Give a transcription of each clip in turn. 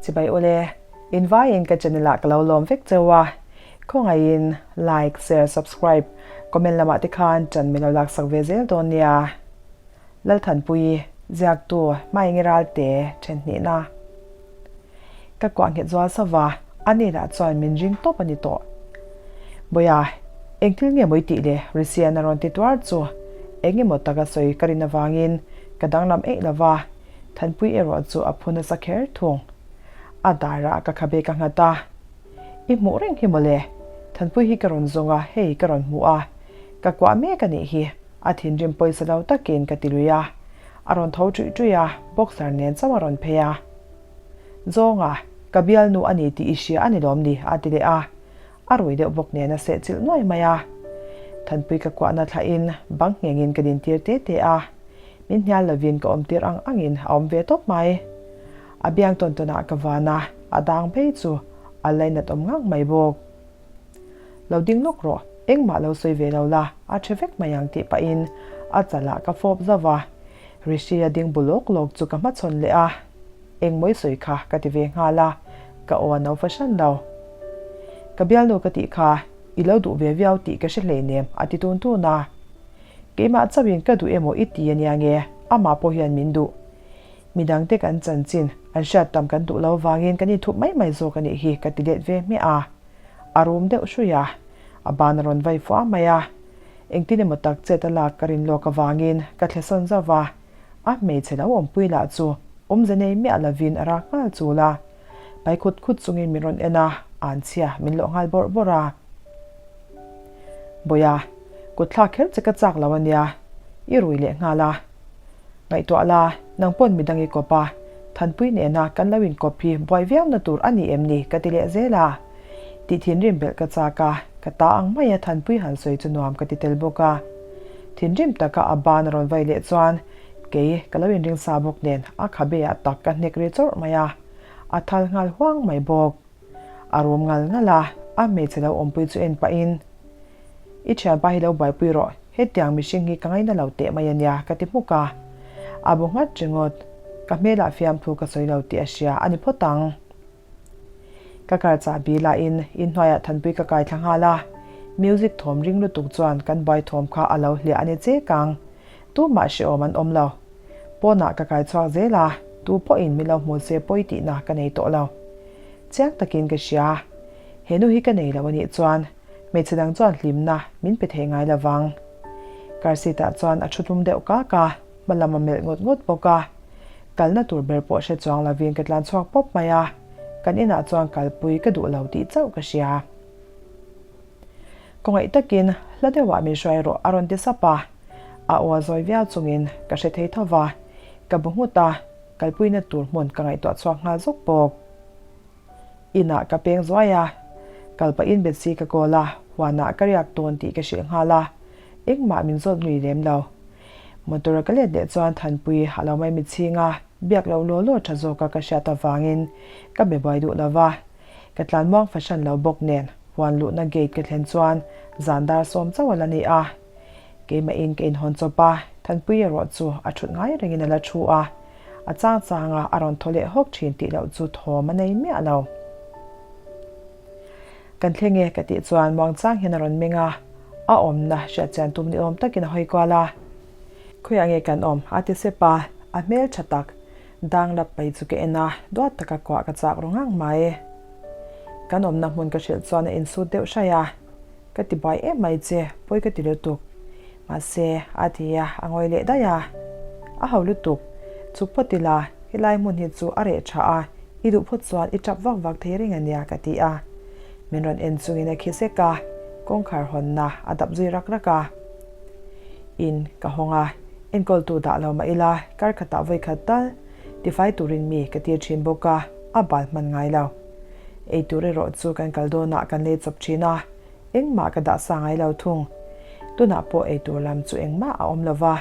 Chibai ule, invaiin ka channel ah ka lo lawm vek cheu a, khawngaihin like, share, subscribe, comment lamah te khan ṭan min lo laksak ve zel dawn nia. Lalthanpuii, ziaktu Hmaingi Ralte ṭhen hnihna. Ka kuah nghet zual sauh va, a nênah chuan min ring tawp a ni tawh. Bawiha, eng thil nge maw i tih le? Risian a rawn ti tuar chu. Eng emaw taka sawi ka rin avangin ka danglam eih lo va, Thanpui erawh chu a phu nasa kher thung. A darah ka khabe ka nghat a. I hmuh reng hi maw le? Thanpui hi ka rawn zawng a, hei ka rawn hmu a. Ka kuah mek a nih hi. A thinrim pawisa lo takin ka ti lui a. A rawn tho ṭuih ṭuih a, boxer nen chauh a rawn phei a. Zawnga, ka bialnu a ni tih i hria a ni lawm ni? a ti leh a. A rui deuh bawk nen a seh chilh nuai mai a. Thanpui ka kuahna thlahin bang nghengin ka din tir te te a. Min hnial lovin ka awm tir ang angin a awm ve tawp mai. A biang tawn tawnah ka van a, a dang phei chu a lainat awm ngang mai bawk. Lo ding lawk rawh, engmah lo sawi ve lo la, a ṭhe vek mai ang tih pahin a chalah ka fawp zauh a. Rishi-a ding bu lawk lawk chu ka hmachhawn leh a, Engmaw i sawi kha ka ti ve nghal a, ka aw a no fahran lo. Ka bialnu ka tih kha i lo duh ve viau tih ka hre hleinem a ti tun tun a. Keimah chauhin ka duh emaw i ti ania nge, amah pawh hian min duh. Midangte kan chanchin an hriat tam kan duh lo vangin kan inthup mai mai zawk a nih hi ka ti let ve hmiah a. A rum deuh hruih a, a ban a rawn vai fuah mai a. Engtin emaw tak chet a lak ka rin lawk avangin ka thle sawn zauh a, a hmeichhe lo awmpui lah chu awmze nei miah lovin a rak nghal chul a. Pai khut khut chungin min rawn en a, anchhia min lawh nghal bawrh bawrh a. Bawiha, kut thlak kher che ka chak lo a nia, i rui leh nghal a. Ngaihtuah la, nang pawn midang i kawp a, Thanpui nena kan lo inkawp hi buai viauna tur a ni em ni ka ti leh zel a. Tih thinrim belh ka chak a, ka ta ang maia Thanpui han sawi chu nuam ka ti tel bawk a. Thinrim taka a ban a rawn vai leh chuan kei ka lo inring sa bawk nen a khabe ah tak ka hnek ri chawrh mai a, a thal nghal huang mai bawk. A rum ngal ngal a, a hmeichhe lo awmpui chu en pahin, I thianpa hi lo buaipui rawh, hetiang mihring hi ka ngaina lo teh mai a nia, ka ti hmuk a. A bu nghat ringawt, ka hmelah fiamthu ka sawi lo tih a hria a ni phawt ang. Ka kar chahbi lahin inhnuaiah thanpui ka kai thla nghal a, music thawm ring lutuk chuan kan buai thawm kha a lo hliah a ni chek ang. Tumah hrehawm an awm lo. Pawnah ka kai chhuak zel a, tu pawhin min lo hmu se pawi tihna ka nei tawh lo. Chiang takin ka hria. He nu hi ka nei lo a nih chuan hmeichhe dang chuan hlimna min pe thei ngai lo vang. Car seat ah chuan a thu tlum deuh kak a, hma lam a melh ngawt ngawt bawk a. Kalna tur ber pawh hre chuang lovin ka tlan chhuak pawp mai a, kan inah chuan kalpui ka duh lo tih chauh ka hria. Kawngaih takin hla deuhah min hruai rawh a rawn ti sap a, a aw a zawi viau chungin ka hre thei tho va, ka bu nghut a, kalpuina tur hmun ka ngaihtuah chhuak nghal zawk bawk. Inah ka peng zuai a, kal pahin Betsy ka call a, huanah ka riak dawn tih ka hrilh nghal a, engmah min zawt ngei lem lo. Motor a ka let leh chuan Thanpui a lo mai mitchhing a, biak loh law law tha zawka ka hriat avangin ka be buai duh lo va. Ka tlan muang fahran lo bawk nen huan luhna gate ka thlen chuan zan dar sawm chauh a la ni a. Keimahin ka inhawn chawp a, Thanpui erawh chu a thut ngai rengin a la thu a. A chang changa a rawn thaw leh hawk thin tih loh chu thawm a nei miah lo. Kan thleng e ka tih chuan muang chang hian a rawn meng a, a awmna hriat chian tum ni awm takin a hawi kual a. Khawiah nge kan awm? a ti sep a, a hmel tha tak dang lap pai chu ka en a, duat taka kuah ka chak ru ngang mai. Kan awmna hmun ka hrilh chuan a insut deuh hraih a, Ka ti buai em mai che, pawi ka ti lutuk. Mahse, a ti a, a ngawi leh daih a. A ho lutuk. Chuk phawt ila, helai hmun hi chu a reh tha a, i duh phawt chuan i tap vak vak thei reng a nia ka ti a. Min rawn en chungin a khi sek a, kawngkhar hawnna a dap zui rak rak a. In ka hawng a, enkawltu dah lo mah ila, kar khatah vawi khat tal tifai turin mi ka tir thin bawk a, a bal hman ngai lo. Ei tur erawh chu kan kal dawnah kan lei chawp thin a, engmah ka dah sa ngai lo thung. Tunah pawh ei tur lam chu engmah a awm lo va.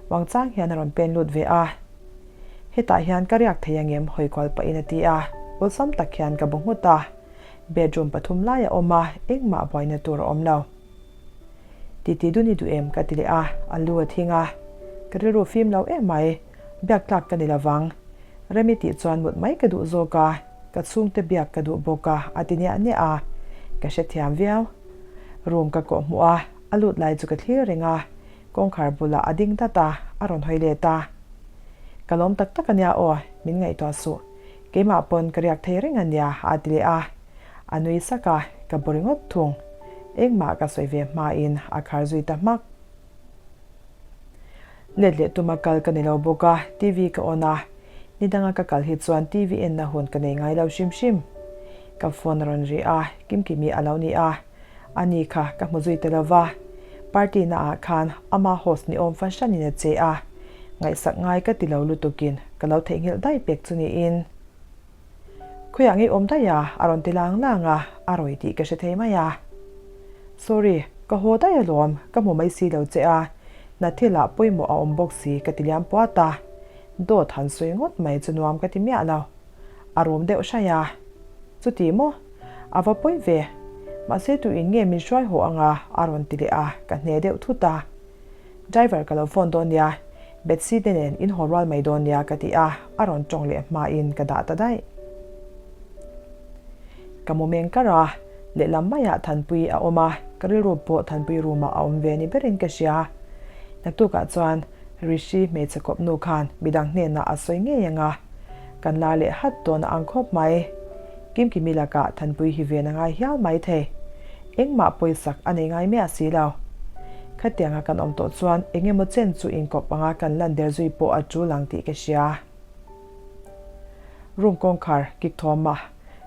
Wangchang hian a rawn pen lut ve a. Hetah hian ka riak thei angem hawi kual pahin a ti a, awlsam tak hian ka bu nghut a. Bedroom pathum lai a awm a, engmah buaina tur a awm lo. Titi dun i duh em ka ti leh a, a lu a thing a. Ka rilru fim lo em mai, biak tlak ka ni lovang. Remi tih chuan mut mai ka duh zawk a, ka chhungte biak ka duh bawk a, a ti niah niah a. Ka hrethiam viau. Room ka kawh hmuh a, a lut lai chu ka thlir reng a. Kawngkhar bulah a ding dat a, a rawn hawi let a. Ka lawm tak tak a nia aw, min ngaihtuah suh. Keimah pawn ka riak thei reng a nia, a ti leh a. A nui sak a, ka bu ringawt thung. Engmah ka sawi ve hmain a khar zui ta hmak. Let leh tuma kal ka ni lo bawk a, TV ka on a. Ni danga ka kal hi chuan TV enna hun ka nei ngai lo hrim hrim. Ka phone a rawn ri a, Kimkimi a lo ni a. A ni kha ka hmu zui ta lo va, party na ah khan ama host ni awm fan hranin a che a. Ngaihsak ngai ka ti lo lutukin ka lo theihnghilh daih pek chu niin. Khawiah ngei awm daih a, a rawn ti lang lang a, a rawi tih ka hre thei mai a. Sorry, ka haw daih alawm, ka hmu mai si lo che a, hna thilah pawimawh a awm bawk si ka ti liam puat a. Dawt han sawi ngawt mai chu nuam ka ti miah lo. A rum deuh hraih a. Chuti maw? A va pawi ve. Mahse tuin nge min hruai haw anga? a rawn ti leh a, ka hne deuh thut a. Driver ka lo phone dawn nia, Betsy te nen in haw rual mai dawn nia ka ti a, a rawn tawng leh hmain ka dah ta daih. Ka mu meng kar a, lehlam maiah Thanpui a awm a, ka rilru pawh Thanpui room ah a awm ve ni berin ka hria. Naktukah chuan Rishi hmeichhe kawp nu khan midang hnenah a sawi ngei ang a, kan lar leh hat dawn a ang khawp mai. Kimkimi lakah Thanpui hi ven a ngai hial mai thei. Engmah pawisak a nei ngai miah si lo. Khatianga kan awm tawh chuan eng emaw chen chu inkawp anga kan lan der zui pawh a tul ang tih ka hria. Room kawngkhar kik thawm a,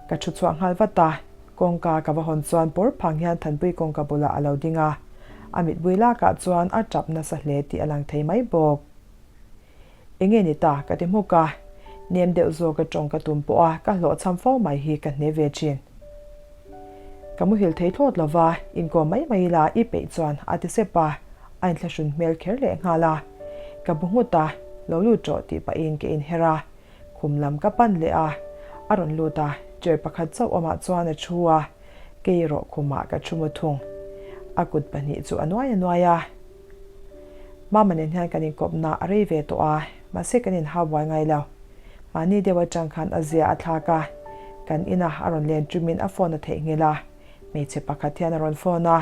ka thu chhuah nghal vat a, kawngka ka va hawn chuan pawr phang hian Thanpui kawngka bulah a lo ding a, a mitbui lakah chuan a tap nasa hle tih a lang thei mai bawk. Enge ni ta ka ti hmuk a, nem deuh zawk a tawng ka tum pawh a ka hlawhchham fo mai hi ka hne ve thin. Ka muhil thei thlawt lo va, inkawm mai mai ila i peih chuan a ti sep a, a inthlahrun hmel kher leh nghal a. Ka bu nghut a, lo lut rawh tih pahin ka inher a, khum lam ka pan leh a, a rawn lut a, chair pakhat chauh awmah chuan a thu a, kei erawh khumah ka thu mu thung. A kut pahnih chu a nuai a nuai a. Mama nen hian kan inkawpna a rei ve tawh a, mahse kan inhau buai ngai lo. Mahni deuh atang khan a zia a thlak a, kan ina a rawn len tumin a phone a theihnghilh a, hmeichhe pakhat hian a rawn phone a,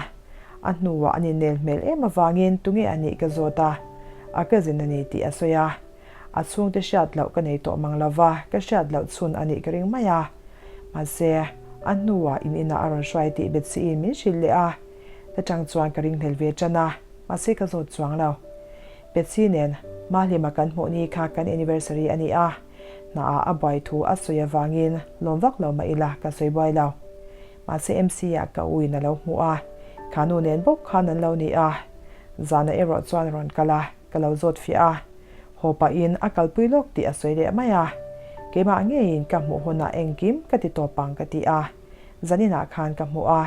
a hnuah an innel hmel em avangin tunge a nih ka zawt a, a cousin a ni tih a sawi a, a chhungte hriat loh ka nei tawh mang lo va, ka hriat loh chhun a nih ka ring mai a, mahse a hnuah in inah a rawn hruai tih Betsy-in min hrilh leh a, ta chang chuan ka ringhlel ve tan a, mahse ka zawt chuang lo. Betsy nen Mahlima kan hmuh ni kha kan anniversary a ni a, hnaah a buai thu a sawi avangin lawm vak lo mah ila ka sawi buai lo. Mahse MC ah ka uin a lo hmuh a, kha nu nen bawk khan an lo ni a, zanah erawh chuan a rawn kal a, ka lo zawt fiah a, haw pahin a kalpui lawk tih a sawi leh mai a, keimah ngeiin ka hmuh hunah engkim ka ti tawp ang ka ti a, Zaninah khan ka hmu a,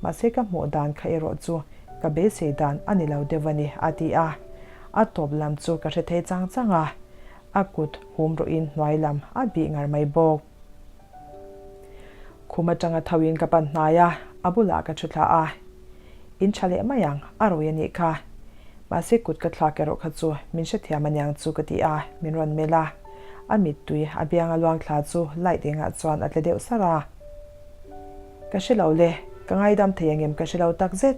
mahse ka hmuh dan kha erawh chu ka beisei dan a ni lo deuh a ni, a ti a. A tawp lam chu ka hre thei chang chang a, a kut hum rawhin hnuai lam a bih ngar mai bawk. Khum atanga thoin ka pan hnai a, a bulah ka thu thla a. In tha leh mai ang, a rawi a nih kha. Mahse kut ka thlak erawh kha chu min hrethiam aniang chu ka ti a, min rawn melh a. A mittui a bianga luang thla chu light engah chuan a tle deuh sar a. Ka hre lo le, ka ngaidam thei angem ka hre lo tak zet.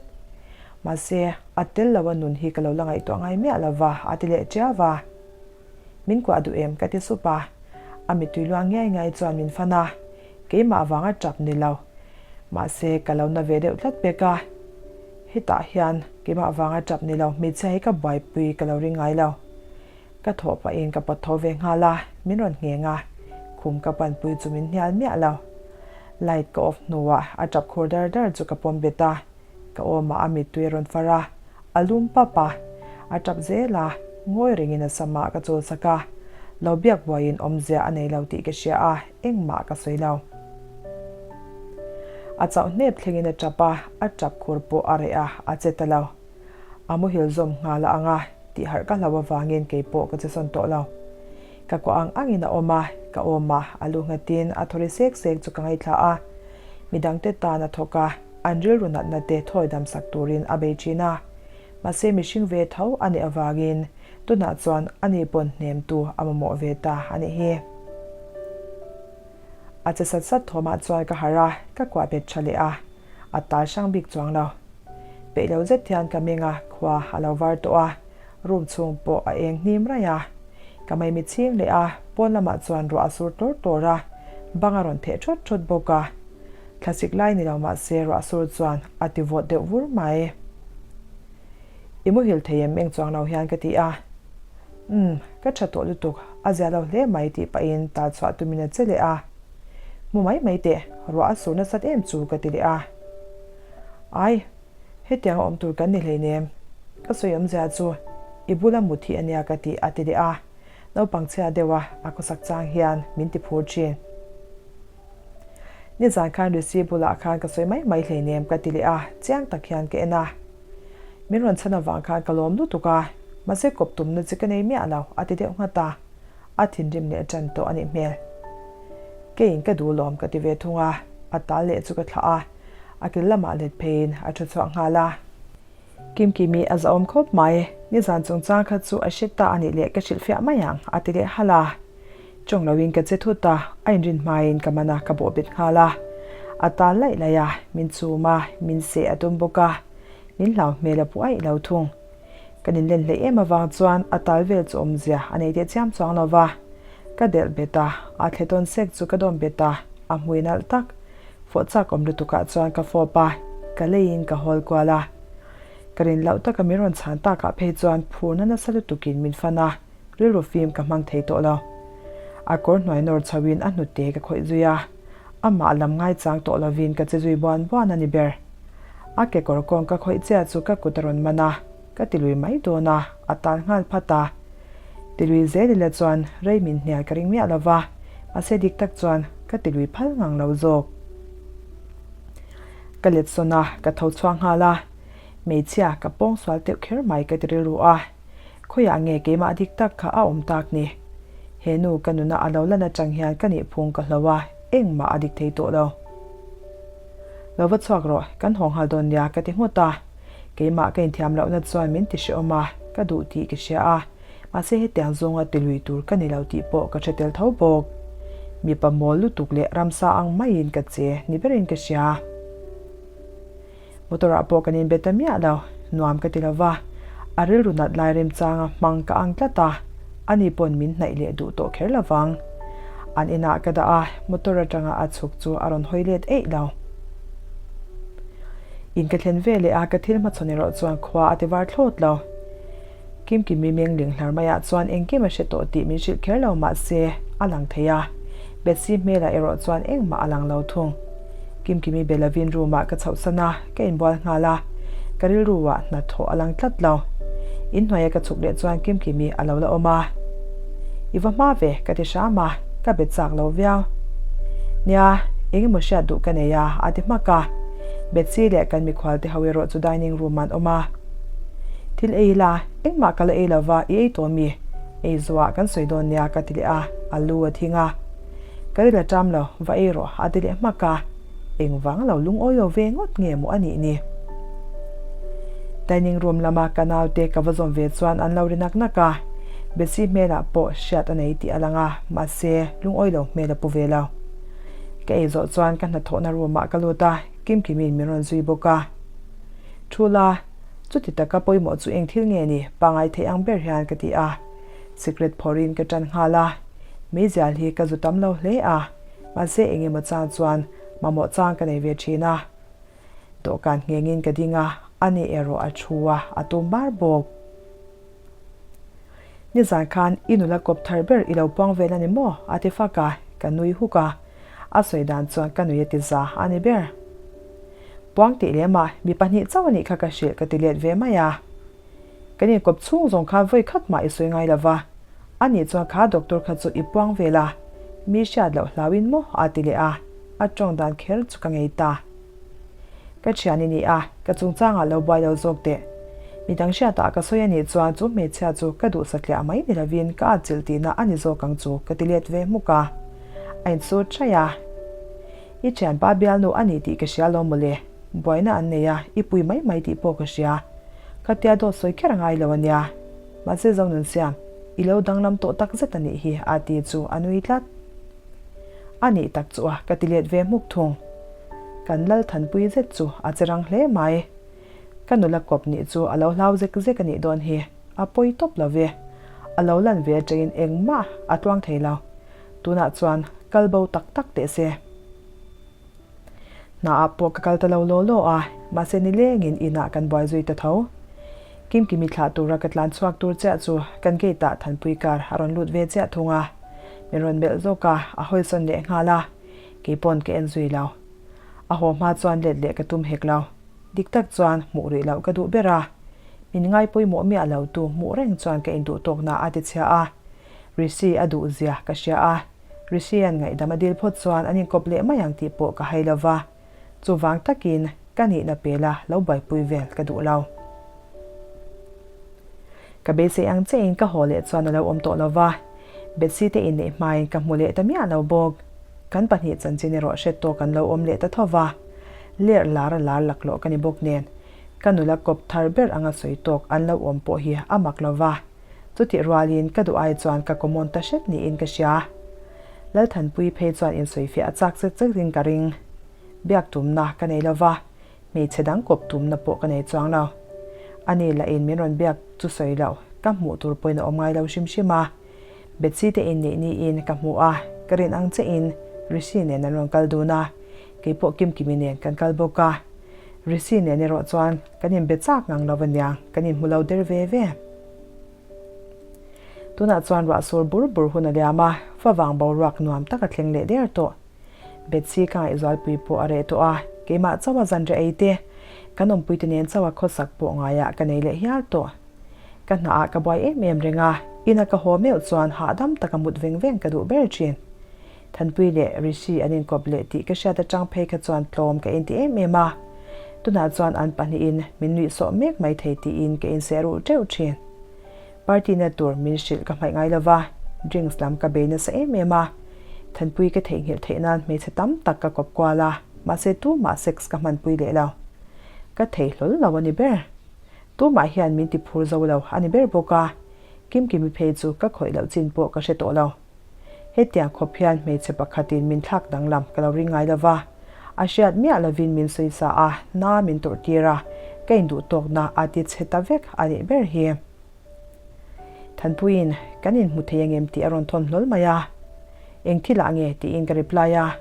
Mahse, a tel lo a nun hi ka lo la ngaihtuah ngai miah lo va, a ti leh ṭiau va. Min kuah duh em ka ti sup a. A mittui luang ngiai ngiai chuan min fan a, keimah vanga ṭap ni lo. Mahse, ka lo na ve deuh tlat pek a. Hetah hian keimah vanga ṭap ni lo hmeichhia hi ka buaipui ka lo ring ngai lo. Ka thawh pahin ka pawt tho ve nghal a, min rawn ngheng a, khum ka panpui chu min hnial miah lo. Light ka off hnuah a tap khur dar dar chu ka pawm bet a, ka awmah a mittui a rawn far a, a lum pap a, a tap zel a, ngawi rengin a samah ka chawl sak a, lo biak buaiin awmzia a nei lo tih ka hria a, engmah ka sawi lo. A chauh hnep thlengin a tap a, a tap khur pawh a reh a, a che ta lo. A muhil zawm nghal a ang a. Tih harh ka hlau avangin kei pawh ka che sawn tawh lo. Ka kuah ang angin a awm a, ka awm a, a lu nghatin a thaw ri sek sek chu ka ngaithla a. Midangte tan a thawk a, an rilru natna te thawi dam sak turin a bei thin a. Mahse mihring ve tho a nih avangin tunah chuan ani pawn hnemtu a mamawh ve ta a nih hi. A che sat sat thawmah chuan ka harh a, ka kuah bet tha leh a, a tal hrang bik chuang lo. Peih lo zet hian ka meng a, khua a lo var tawh a, room chhung pawh a eng hnim raih a. Ka maimi chhing leh a, pawn lamah chuan ruah a sur tlawr tlawr a, bang a rawn theh thawt thawt bawk a. Thlasik lai ni lo mahse ruah sur chuan a ti vawt deuh vur mai. I muhil thei em eng chuang lo hian ka ti a. Umm, ka tha tawh lutuk, a zia lo hle mai tih pahin tal chhuah tumin a che leh a. Hmu mai mai teh, ruah a sur nasat em chu ka ti leh a. Ai, hetiang a awm tur kan ni hleinem, ka sawi awmzia chu i bula mut hi ania ka ti a ti leh a, naupang chhia deuha a khawsak chang hian min ti phur thin. Nizan khan Risi bulah khan ka sawi mai mai hleinem ka ti leh a, chiang tak hian ka en a. Min rawn chhan avang khan ka lawm lutuk a, mahse kawp tumna chi ka nei miah lo a ti deuh nghat a, a thinrim leh tan tawh a nih hmel. Keiin ka duh lawm ka ti ve thung a, a tal leh chu ka thlah a, a kil lamah let pheiin a thu chhuak nghal a. Kimkimi a zahawm khawp mai, nizan chungchang kha chu a hre ta a nih leh ka hrilhfiah mai ang a ti leh halh a. Tawng loin ka che thut a, a inrin hmain ka man a, ka bawh bet nghal a. A tal laih laih a, min chum a, min seh a tum bawk a, min hlau hmel a pu aih lo thung. Kan inlen hleih em avang chuan a tal vel chu awmzia a nei teh chiam chuang lo va. Ka delh bet a, a thle tawn sek chu ka dawm bet a, a hmui nalh tak. Fawh chak awm lutukah chuan ka fawp a, ka leiin ka hawl kual a. Ka rin loh taka min rawn chhan takah phei chuan phurna nasa lutukin min fan a, rilru fim ka hmang thei tawh lo. A kawr hnuai nawr chhoin a hnute ka khawih zui a, amah lam ngaichang tawh lovin ka che zui buan buan a ni ber. A kekawr kawng ka khawih chiah chu ka kut a rawn man a, ka tilui mai dawn a, a tal nghal phat a. Tilui zel ila chuan rei min hnial ka ring miah lo va, mahse dik tak chuan ka tilui phal ngang lo zawk. Ka let sawn a, ka tho chhuak nghal a, hmeichhia ka pawng sual teuh kher mai ka ti rilru a, khawiah nge keimah dik tak kha a awm tak ni? He nu ka nuna a lo lan atang hian ka nihphung ka hlo a, engmah a dik thei tawh lo. Lo va chhuak rawh, kan haw nghal dawn nia ka ti nghut a. Keimah ka inthiam lohna chuan min ti hrehawm a, ka duh tih ka hria a, mahse hetiang zawnga ti lui tur ka ni lo tih pawh ka hre tel tho bawk. Mipa mawl lutuk leh ramsa ang maiin ka che ni berin ka hria. Motor ah pawh kan inbe ta miah lo, nuam ka ti lo va, a rilru nat lai remchanga hmang ka ang tlat a, ani pawn min hnaih leh duh tawh kher lo vang. An inah ka dah a, motor atanga a chhuk chu a rawn hawi let eih lo. In ka thlen ve leh a, ka thil hmachhawn erawh chuan khua a ti var thlawt lo. Kimkimi meng ling hlar maiah chuan engkim a hre tawh tih min hrilh kher lo mahse a lang thei a, Betsy hmelah erawh chuan engmah a lang lo thung. Kimkimi be lovin room ah ka chhohsan a, ka inbual nghal a, ka rilru ah hnathawh a lang tlat lo. Inhnuaia ka chhuk leh chuan Kimkimi a lo la awm a. I va hma ve, ka ti hram a, ka bet chak lo viau. Nia, eng emaw hriat duh ka nei a, a ti hmak a. Betsy leh kan mikhual te ho erawh chu dining room ah an awm a. Thil ei ila, engmah ka la ei lova, i ei tawh mi? Ei zuah kan sawi dawn nia ka ti leh a, a lu a thing a. Ka ri la ṭam lo, va ei rawh a ti leh hmak a. Engvang lo lungawi lo ve ngawt nge maw a nih ni? Dining room lama ka naute ka va zawm ve chuan an lo ri nak nak a, Betsy hmelah pawh hriat a nei tih a lang a, mahse lungawi lo hmel a pu ve lo. Ka ei zawh chuan ka hnathawhna room ah ka lut a, Kimkimi'n min rawn zui bawk a. Thu la, chuti taka pawimawh chu eng thil nge ni? Pangai theih ang ber hian ka ti a. Sikret phawrhin ka tan nghal a. Meizial hi ka zu tam lo hle a, mahse eng emaw chang chuan mamawh chang ka nei ve thin a. Dawhkan nghengin ka ding a, ani erawh a thu a, a tum bar bawk. Nizan khan i nula kawp thar ber i lo puang vel a ni maw? a ti fak a, ka nui huk a. A sawi dan chuan ka nui a ti za a ni ber. Puang tih lem a, mi pahnih chauh a nih kha ka hrilh ka ti let ve mai a. Kan inkawp chhung zawng khan vawi khat mah i sawi ngai lo va, a nih chuan kha doctor kha chu i puang vel a, mi hriat loh hlauin maw a ti leh a, a tawng dan kher chu ka ngei ta. Ka thian i ni a, ka chungchangah lo buai lo zawk teh. Midang hriatah ka sawi a nih chuan chu hmeichhia chu ka duh satliah mai ni lovin ka atchilh tihna a ni zawk ang chu ka ti let ve hmuk a. A insut ṭhaih a. I thianpa bialnu a ni tih ka hria lo mawle, buaina an nei a, i pui mai mai tih pawh ka hria. Khatia dawt sawi kher a ngai lo a nia. Mahse Zonunsiam, i lo danglam tawh tak zet a nih hi a ti chu a nui tlat. A nih tak chu a, ka ti let ve hmuk thung. Kan Lalthanpui zet chu a che rang hle mai. Ka nula kawp nih chu a lo hlau zek zek a nih dawn hi, a pawi tawp lo ve. A lo lan ve atangin engmah a tluang thei lo. Tunah chuan kal bo tak tak teh se. Hna ah pawh ka kal ta lo law law a, mahse nilengin inah kan buai zui ta tho. Kimkimi thlah tura ka tlan chhuak tur chiah chu kan gate ah Thanpui car a rawn lut ve chiah thung a. Min rawn melh zawk a, a hawisawn leh nghal a, keipawn ka en zui lo. A haw hma chuan let leh ka tum hek lo. Dik tak chuan hmuh rih loh ka duh ber a, min ngai pawimawh miah lo tu hmuh reng chuan ka induh tawkna a ti chhia a, Rishi a duh zia ka hria a, Rishi-a'n ngaihdam a dil phawt chuan an inkawp leh mai ang tih pawh ka hai lo va, chuvang takin ka nihna pela lo buaipui vel ka duh lo. Ka beisei ang chiahin ka haw leh chuan a lo awm tawh lo va, Betsy te inneih hmain ka hmu leh ta miah lo bawk. Kan pahnih chanchin erawh hret tawk an lo awm leh ta tho va, ler lar a lar laklawh ka ni bawk nen, ka nula kawp thar ber anga sawi tawk an lo awm pawh hi a mak lo va, chutih rualin ka duh ai chuan ka common ta hret niin ka hria. Lalthanpuii phei chuan insawifiah a chak zet zetin ka ring. Biak tumna ka nei lo va, Hmeichhe dang kawp tumna pawh ka nei chuang lo. Ani lahin min rawn biak chu sawi loh, ka hmuh tur pawhin a awm ngai lo hrim hrim a. Betsy te inneih niin ka hmu a, ka rin ang chiahin Rishi nen an rawn kal dun a, keipawh Kimkimi nen kan kal bawk a. Rishi nen erawh chuan kan inbe chak ngang lo aniang, kan inhmu lo der ve ve. Tunah chuan ruah sur bur bur hun a liam a, favang boruak nuam tak a thleng leh der tawh. Betsy ka ngaihzualpui pawh a reh tawh a, keimah chauha zanriah ei te, kan awmpuite nen chauha khawsak pawh ngaiah ka nei leh hial tawh. Ka hnaah ka buai em em reng a, ina ka haw meuh chuan hahdam taka mut veng veng ka duh ber thin. Thanpui leh Rishi an inkawp leh tih ka hriat atang phei kha chuan tlawm ka inti em em a, tunah chuan an pahnihin min nuihsawh mek mai thei tiin ka inseh ruh teuh thin. Party na tur min hrilh ka hmaih ngai lova, drinks lam ka bei nasa em em a, Thanpui ka theihnghilh theih nan hmeichhe tam tak ka kawp kual a, mahse tumah sex ka hmanpui leh lo. Ka thei hlawl lo a ni ber. Tumah hian min ti phur zo lo a ni ber bawk a, Kimkimi phei chu ka khawih loh chin pawh ka hre tawh lo. Hetiang khawp hian hmeichhe pakhatin min thlak danglam ka lo ring ngai lova, a hriat miah lovin min sawisa a, na min tawrh tir a, ka induh tawkna a ti chhe ta vek a nih ber hi. Thanpuiin kan inhmu thei angem tih a rawn thawn hlawl mai a, Eng thil ah nge? tiin ka reply a,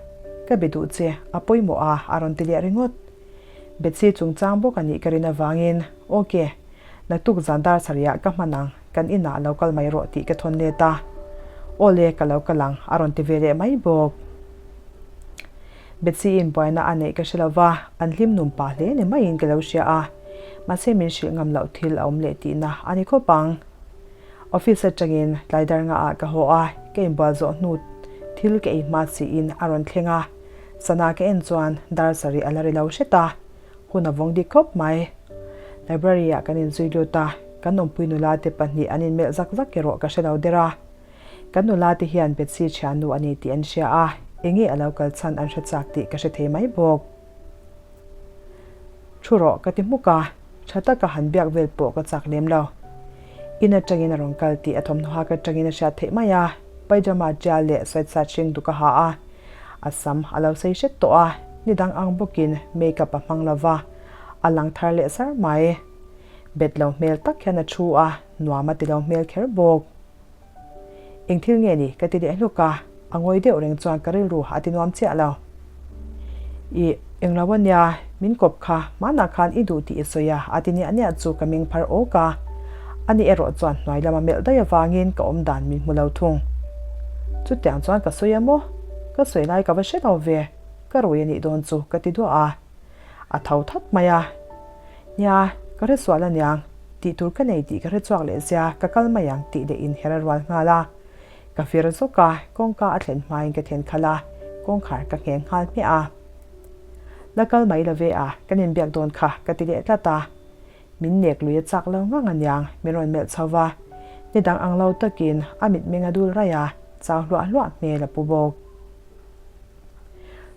Ka be duh che, a pawimawh a a rawn ti leh ringawt. Betsy chungchang bawk a nih ka rin avangin, Ok, naktuk zan dar sarihah ka hman ang, kan inah lo kal mai rawh tih ka thawn let a. Awle, ka lo kal ang, a rawn ti ve leh mai bawk. Betsy-in buaina a neih ka hre lo va, an hlim num pah hle ni maiin ka lo hria a. Mahse min hrilh ngam loh thil a awm leh tihna a ni khawp ang. Office atangin tlai dar ngaah ka haw a, ka inbual zawh hnu thil ka ei hma siin a rawn thleng a. Sana ka en chuan dar sarih a la ri lo hret a, hun a vawng dik khawp mai. Library ah kan inzui lut a, kan awmpui nula te pahnih an inmelh zak zak erawh ka hre lo der a. Kan nula te hian Betsy thiannu a ni tih an hria a, enge a lo kal chhan an hre chak tih ka hre thei mai bawk. Thu rawh ka ti hmuk a, tha taka han biak vel pawh ka chak lem lo. In atangin a rawn kal tih a thawmhnaw hak atangin a hriat theih mai a, pyjama tial leh sweatshirt hring duk a ha a, a sam a lo sei hret tawh a, ni dang ang bawkin makeup a hmang lo va, a lang thar leh sar mai. Bet lo hmel tak hian a thu a, nuam a ti lo hmel kher bawk. Eng thil nge ni? ka ti leh hluk a, a ngawi deuh reng chuan ka rilru a ti nuam chiah lo. Ih, eng lo a nia, min kawp kha, hmanah khan i duh tih i sawi a, a ti niah niah chu ka meng phar awk a. Ani erawh chuan hnuai lama melh daih avangin ka awm dan min hmu lo thung. Chutiang chuan ka sawi a maw? Ka sawi lai ka va hre lo ve, ka rui a nih dawn chu ka ti duah a. A tho that mai a. Nia, ka hre sual aniang, tih tur ka nei tih ka hre chhuak leh zia, ka kal mai ang tih leh inher a rual nghal a. Ka fir zawk a, kawngka a thlen hmain ka then khalh a, kawngkhar ka ngheng nghal hmiah a. La kal mai lo ve a, kan inbiak dawn kha ka ti leh tlat a. Min nek lui a chak lo ngang aniang, min rawn melh chho va. Ni dang ang lo takin a mitmeng a dul raih a, chau hluah hluah hmel a pu bawk.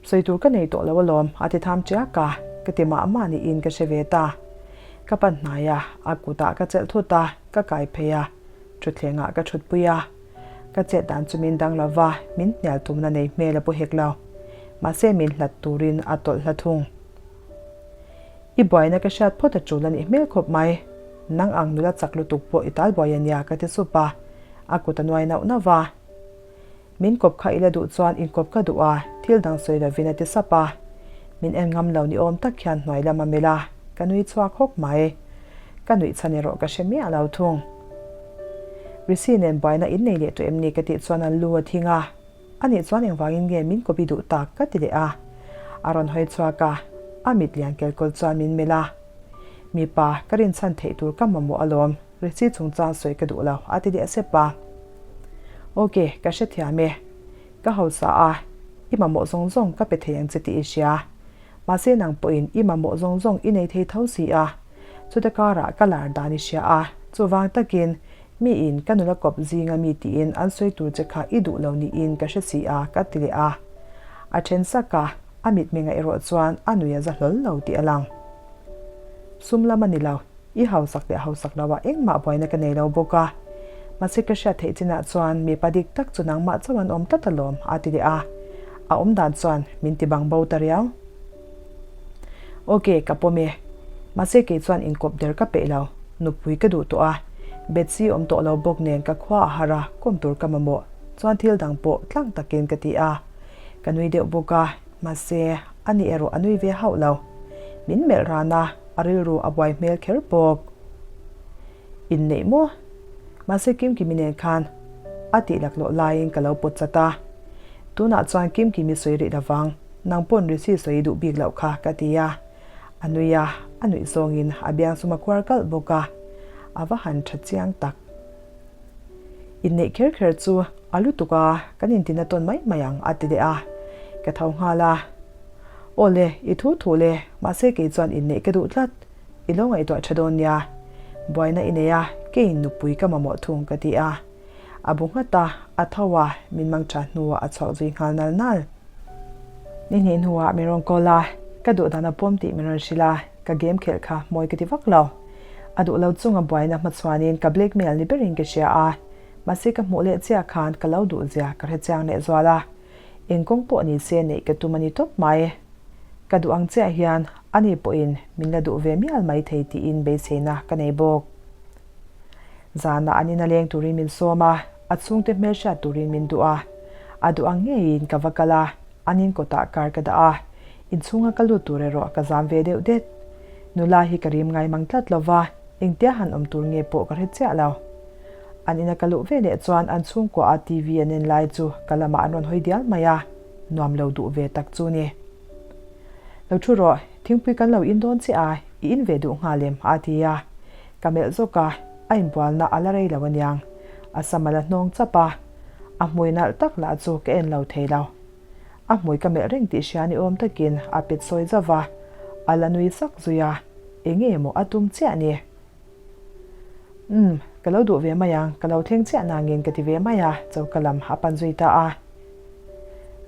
Sawi tur ka nei tawh lo alawm, a ti tham ṭiak a, ka ti mah mah niin ka hre ve ta. Ka pan hnai a, a kutah ka chelh thut a, ka kai phei a, thutthlengah ka ṭhutpui a. Ka chet dan chu min dang lo va, min hnial tumna nei hmel a pu hek lo. Mahse min hlat turin a tawlh hla thung. I buaina ka hriat phawt a tul a nih hmel khawp mai. Nang ang nula chak lutuk pawh i tal buai a nia ka ti sup a, a kut a nuai nauh nauh va. Min kawp kha i la duh chuan inkawp ka duh a, thil dang sawi lovin a ti sap a. Min en ngam lo ni awm tak hian hnuai lam a melh a, ka nui chhuak hawk mai. Ka nuih chhan erawh ka hre miah lo thung. Risi nen buaina in nei leh tawh em ni ka tih chuan an lu a thing a. Anih chuan engvangin nge min kawp i duh tak ka ti leh a. A rawn hawi chhuak a, a mit lian kelkawl chuan min melh a. Mipa, ka rinchhan theih tur ka mamawh alawm, Risi chungchang sawi ka duh lo, a ti leh sep a. Ok, ka hrethiam e. Ka hausa a, i mamawh zawng zawng ka pe thei ang che tih i hria. Mahse nang pawhin i mamawh zawng zawng i nei thei tho si a. Chuta karah ka lar dan i hria a, chuvang takin miin ka nula kawp zinga mi tiin an sawi tur che kha i duh lo niin ka hre si a, ka ti leh a. A then sak a, a mitmenga erawh chuan a nui a za hlawl lo tih a lang. Sum lam a ni lo, i hausak leh hausak lo ah engmah buaina ka nei lo bawk a. Mahse ka hriat theih chinah chuan mipa dik tak chu nangmah chauh an awm tlat alawm, a ti leh a. A awm dan chuan min ti bang bo ta riau. Ok, ka pawm e. Mahse kei chuan inkawp der ka peih lo. Nupui ka duh tawh a. Betsy awm tawh lo bawk nen ka khua a har a, kawm tur ka mamawh. Chuan thil dang pawh tlang takin ka ti a. Ka nui deuh bawk a, mahse ani erawh a nui ve hauh lo. Min melh ran a, a rilru a buai hmel kher bawk. Inneih maw? Mahse Kimkimi nen khan a tih laklawh laiin ka lo pawt chat a. Tunah chuan Kimkimi sawi rih lovang, nang pawn Rishi sawi duh bik loh kha ka ti a. A nui a, a nuih zawngin a biang sum a kuar kalh bawk a. A va han tha chiang tak. Inneih kher kher chu a lutuk a, kan intina tawn mai mai ang a ti leh a. Ka tho nghal a. Aw le, i thu thu le, mahse kei chuan inneih ka duh tlat. I lo ngaihtuah tha dawn nia. Buaina i nei a, keiin nupui ka mamawh thung ka ti a. A bu nghat a, a tho a, min mang tha hnuah a chhuak zui nghal nal nal. Ni hnih hnuah min rawn call a, ka duh dan a pawm tih min rawn hrilh a, ka game khelh kha mawi ka ti vak lo. A duh lo chunga buaina hmachhuanin ka blackmail ni berin ka hria a, mahse ka hmuh leh chiah khan ka lo duh zia ka hre chiang leh zual a. Eng kawng pawh ni se neih ka tum a ni tawp mai. Ka duh ang chiah hian ani pawhin min la duh ve mial mai thei tiin beiseina ka nei bawk. Zanah an ina leng turin min sawm a, a chhungte hmelhriat turin min duh a. A duh ang ngeiin ka va kal a, an in kawtah kar ka dah a, inchhunga ka lut tur erawh ka zam ve deuh det. Nula hi ka rim ngai mang tlat lo va, engtia han awm tur nge pawh ka hre chiah lo. An ina ka luh ve leh chuan an chhungkua a TV an en lai chu ka lamah an rawn hawi dial mai a, nuam lo duh ve tak chu ni. Lo thu rawh, thingpui kan lo in dawn chiah a, i in ve duh nghal em? a ti a. Ka melh zawk a, a inbualna a la rei lo aniang. A sam a la hnawng chap a, a hmui nalh tak lah chu ka en lo thei lo. A hmui ka melh reng tih hria ni awm takin a pet sawi zauh a, a la nui sak zui a, eng nge maw a tum chiah ni? Umm, ka lo duh ve mai ang, ka lo thleng chiah nangin ka ti ve mai a, choka lam a pan zui ta a.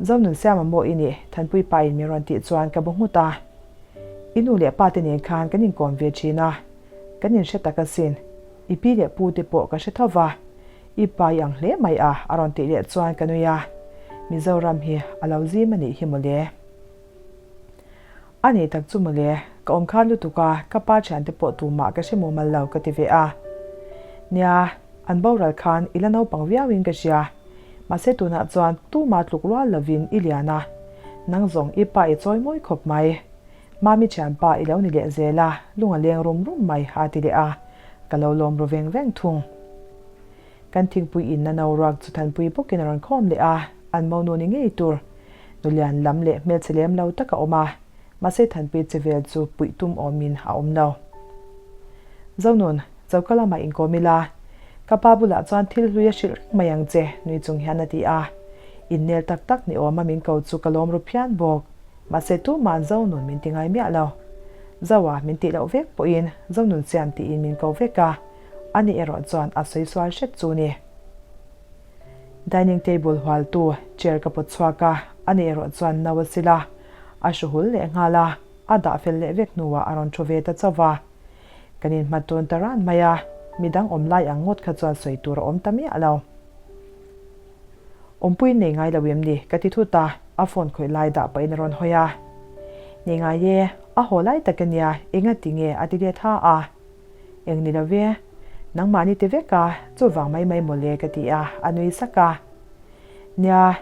Zonunsiama maw i nih? Thanpui pa in min rawn tih chuan ka bu nghut a. I nu leh pa te nen khan kan inkawm ve thin a, kan inhre tak asin. I pi leh pu te pawh ka hre tho va, i pa i ang hle mai a, a rawn tih leh chuan ka nui a. Mizoram hi a lo zim a nih hi mawle. A nih tak chu mawle, ka awm khan lutuk a, ka pa thiante pawh tumah ka hre mumal lo ka ti ve a. Nia, an boral khan i la naupang viauin ka hria. Mahse tunah chuan tumah tluk rual lovin i lian a, nang zawng i pa i chawi mawi khawp mai. Mami thianpa i lo ni leh zel a, lung a leng rum rum mai a ti leh a, ka lo lawm ru veng veng thung. Kan thingpui inna no ruak chu thanpui bawkin a rawn khawm leh a, an monu ni ngei tur. Nulian lam leh hmelchhe lem lo tak a awm a, mahse thanpui che vel chu puih tum awmin a awm lo. Zonun, choka lamah inkawm ila, ka pa bulah chuan thil hlui a hrilh reng mai ang che, nui chung hian a ti a. Innel tak tak ni awma min ko chu ka lawm ru phian bawk. Mahse tuma'n Zonun min ti ngai miah lo. Zoa min tih loh vek pawhin Zonun siam tiin min ko vek a, ani erawh chuan a sawi sual hret chu ni. Dining table hualtu chair ka pawt chhuak a, ani erawh chuan no a sil a, a hru hul leh nghal a, a dah fel leh vek hnuah a rawn thu ve ta chauh va. Kan inhmat tawn ta ran mai a, midang awm lai ang ngawt kha chuan sawi tur a awm ta miah lo. Awmpui nei ngai lo em ni? Ka ti thut a, a phone khawih lai dah pahin a rawn hawi a. Nei ngai e, a haw lai tak ania, enga ti nge a ti let ha a. Eng ni lo ve, nangmahni ti vek a, chuvang mai mai mawle ka ti a, a nui sak a. Nia,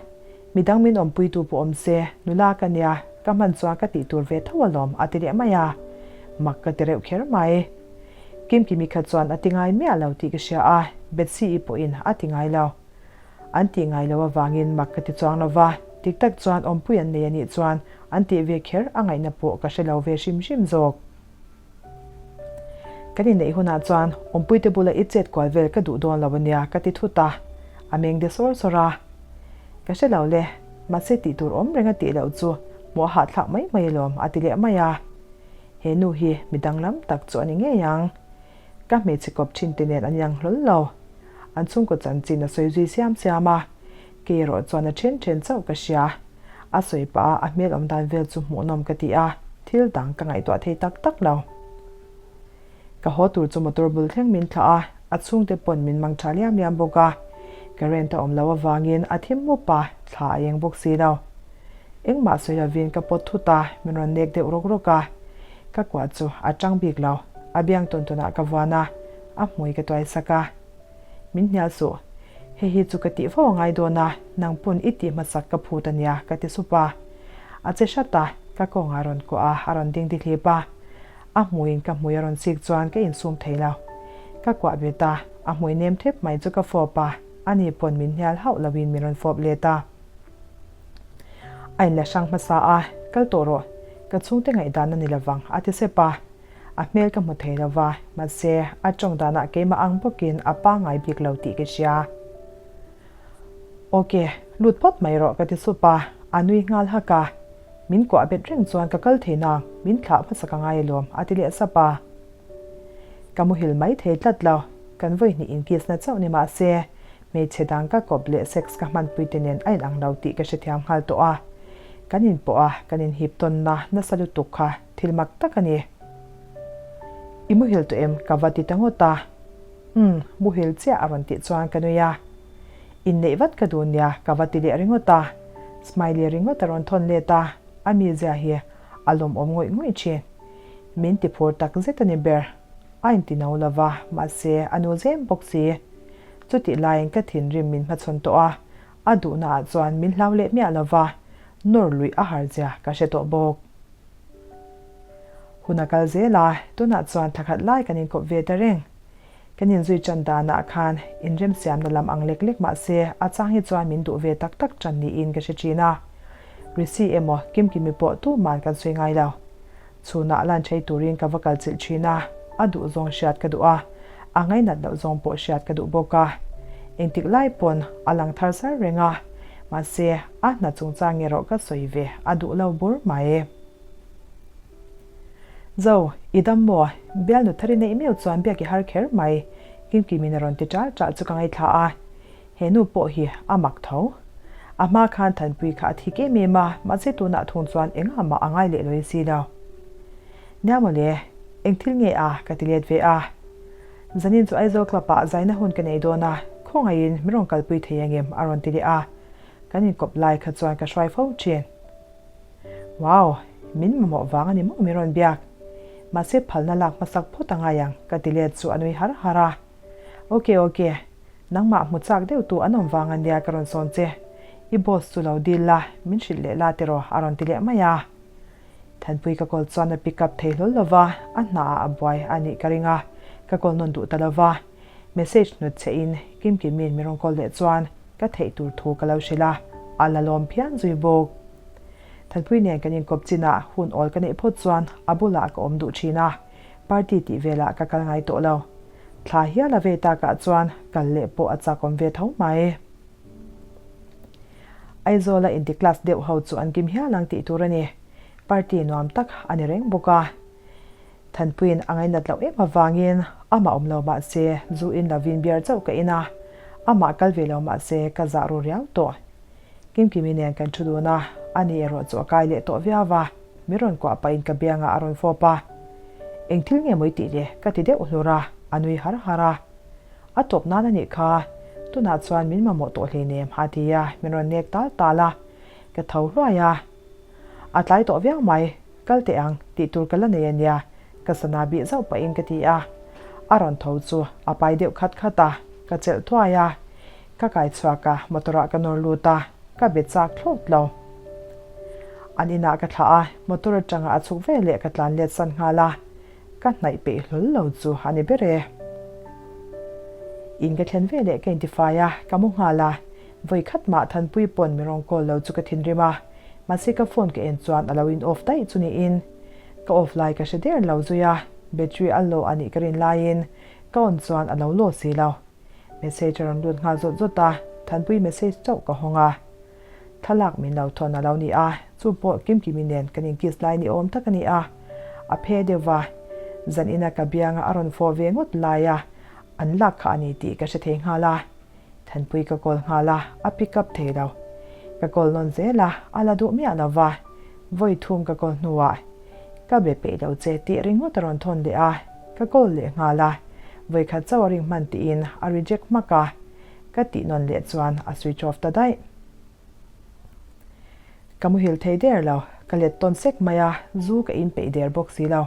midang min awmpuitu pawh awm se, nula ka nia, ka hman chuan ka tih tur ve tho alawm a ti leh mai a, mak ka ti reuh kher mai. Kimkimi kha chuan a ti ngai miah lo tih ka hria a, Betsy-i pawhin a ti ngai lo. An tih ngai lo avangin mak ka ti chuang lo va, dik tak chuan awmpui an nei anih chuan an tih ve kher a ngaihna pawh ka hre lo ve hrim hrim zawk. Kan inneih hunah chuan awmpuite bula i chet kual vel ka duh dawn lo ania ka ti thut a, a meng de sawr sawr a. Ka hre lo le, mahse tih tur awm reng a tih loh chu hmuh a hahthlak mai mai alawm a ti leh mai a. He nu hi mi danglam tak chu a ni ngei ang. Ka hmeichhe kawp thin te nen an iang hlawl lo. An chhungkaw chanchin a sawi zui siam siam a, kei erawh chuan a then then chauh ka hria. A sawi pah a, a hmel awm dan vel chu hmuhnawm ka ti a, thil dang ka ngaihtuah thei tak tak lo. Ka haw tur chu motor bul thleng min thlah a, a chhungte pawn min mang tha liam liam bawk a. Current a awm loh avangin a thim mup a, thla a eng bawk si lo. Engmah sawi lovin ka pawt thut a, min rawn nek deuh rawk rawk a. Ka kuah chu a tang bik lo, a biang tawn tawnah ka vuan a, a hmui ka tuai sak a. Min hnial suh. Hei hi chu ka tih fo a ngai dawn a, nang pawn i tih hmasak ka phut a nia, ka ti sup a. A che hrat a, ka kawngah a rawn kuah a, a rawn ding dihlip a. A hmuiin ka hmui a rawn chik chuan ka insum thei lo. Ka kuah bet a, a hmui nem thep mai chu ka fawp a, ani pawn min hnial hauh loin min rawn fawp let a. A inla hrang hmasa a, Kal tawh rawh, ka chhungte ngaihdan a ni lovang, a ti sep a. A hmel ka hmu thei lo va, mahse, a tawng danah keimah ang bawkin a pangngai bik lo tih ka hria. Ok, lut phawt mai rawh ka ti sup a, a nui nghal hak a. Min kuah bet reng chuan ka kal thei nang, min thlah hmasa ka ngai alawm, a ti leh sap a. Ka muhil mai thei tlat lo, kan vawi hnih inkiss na chauh ni mah se, hmeichhe dang ka kawp leh sex ka hmanpui te nen a inang lo tih ka hrethiam nghal tawh a. Kan inpawh a, kan inhip tawnna nasa lutuk kha thil mak tak a ni. I muhil tawh em? Ka va ti ta ngawt a. Umm, muhil chiah a rawn tih chuan ka nui a. Inneih vat ka duh nia ka va ti leh ringawt a. Smiley ringawt a rawn thawn let a, a mizia hi a lawmawm ngawih ngawih thin. Min ti phur tak zet a ni ber. A inti no lo va, mahse a nu zem bawk si. Chutih laiin ka thinrim min hmachhawn tawh a, a duhna ah chuan min hlau leh miah lo va, nawr luih a har zia ka hre tawh bawk. Hun a kal zel a, tunah chuan thla khat lai kan inkawp ve ta reng. Kan inzui tan danah khan inremsiamna lam ang lek lek mah se a chang hi chuan min duh ve tak tak tan niin ka hre thin a. Risi emaw Kimkimi pawh tuman kan sawi ngai lo. Chhunah lunch ei turin ka va kal chilh thin a, a duh zawng hriat ka duh a, a ngainat loh zawng pawh hriat ka duh bawk a. Engtik lai pawn a lang thar sar reng a, mahse a hna chungchang erawh ka sawi ve a duh lo bur mai. Zo, i dam maw? Bialnu thar i neih meuh chuan biak i har kher mai, Kimkimin a rawn ti ṭal ṭal chu ka ngaithla a. He nu pawh hi a mak tho. A hma khan Thanpui kha a thik em em a, mahse tunah thung chuan engah mah a ngai leh lawi si lo. Nia mawle, eng thil nge a? ka ti let ve a. Zanin chu Aizawl Club ah zaina hun ka nei dawn a, khawngaihin min rawn kalpui thei angem? a rawn ti leh a. Kan inkawp lai kha chuan ka hruai fo ṭhin. Wow! Min mamawh vang a ni maw min rawn biak? Mahse phalna lak hmasak phawt a ngai ang, ka ti let chu a nui har har a. Ok ok, nangmah hmu chak deuh tu an awm vang a nia ka rawn sawn che. I boss chu lo dil la, min hrilh leh la tiraw a rawn ti leh mai a. Thanpui ka call chuan a pick up thei hlawl lo va, a hnaah a buai a nih ka ring a, ka call nawn duh ta lo va. Message hnut che in Kimkimi'n min rawn call leh chuan ka theih tur thu ka lo hrilh a, a la lawm phian zui bawk. Thanpui nen kan inkawp chinah hun awl ka neih phawt chuan a bulah ka awm duh thin a, party tih velah ka kal ngai tawh lo. Thla hial a vei takah chuan kal leh pawh a chakawm ve tho mai. Aizawla inti class deuh ho chu an kim hial ang tih tur a ni. Party nuam tak a ni reng bawk a. Thanpuiin a ngainat loh em avangin amah awm lo mah se zu in lovin beer chauh ka in a, amah kal ve lo mah se ka zah ru riau tawh. Kimkimi nen kan thu dun a, ani erawh chu a kai leh tawh viau va, min rawn kuah pahin ka biangah a rawn fawp a. Eng thil nge maw i tih le? ka ti deuh hlur a, a nui har har a. A tawp nan a nih kha, Tunah chuan min mamawh tawh hleinem a ti a, min rawn nek tal tal a, ka tho hluai a. A tlai tawh viau mai, kal teh ang, tih tur ka la nei a nia, ka sana bih zauh pahin ka ti a. A rawn tho chu a pai deuh khat khat a, ka chelh thuai a. Ka kai chhuak a, motor ah ka nawr lut a, ka be chak thlawt lo. An inah ka thlah a, motor atanga a chhuk veleh ka tlan let san nghal a. Ka hnaih peih hlawl lo chu a ni ber e. In ka thlen veleh ka intifai a, ka mu nghal a. Vawi khat mah Thanpui pawn mi rawn call lo chu ka thinrim a. Mahse ka phone ka en chuan a lo in off daih chu niin. Ka off lai ka hre der lo zui a, battery a low a nih ka rin laiin ka on chuan a lo low si lo. Message a rawn lut nghal zawt zawt a, Thanpui message chauh ka hawng a. Thlalak min lo thawn a lo ni a, chu pawh Kimkimi nen kan inkiss lai ni awm tak a ni a. A phe deuh va, zan ina ka bianga a rawn fawh ve ngawt lai a, an lak kha a ni tih ka hre thei nghal a. Thanpui ka call nghal a, a pick up thei lo. Ka call nawn zel a, a la duh miah lo va, vawi thum ka call hnuah ka be peih lo che tih ringawt a rawn thawn leh a, ka call leh nghal a, vawi khat chauh a ring hman tiin a reject hmak a. Ka tih nawn leh chuan a switch off ta daih. Ka muhil thei der lo, ka let tawn sek mai a, zu ka in peih der bawk si lo.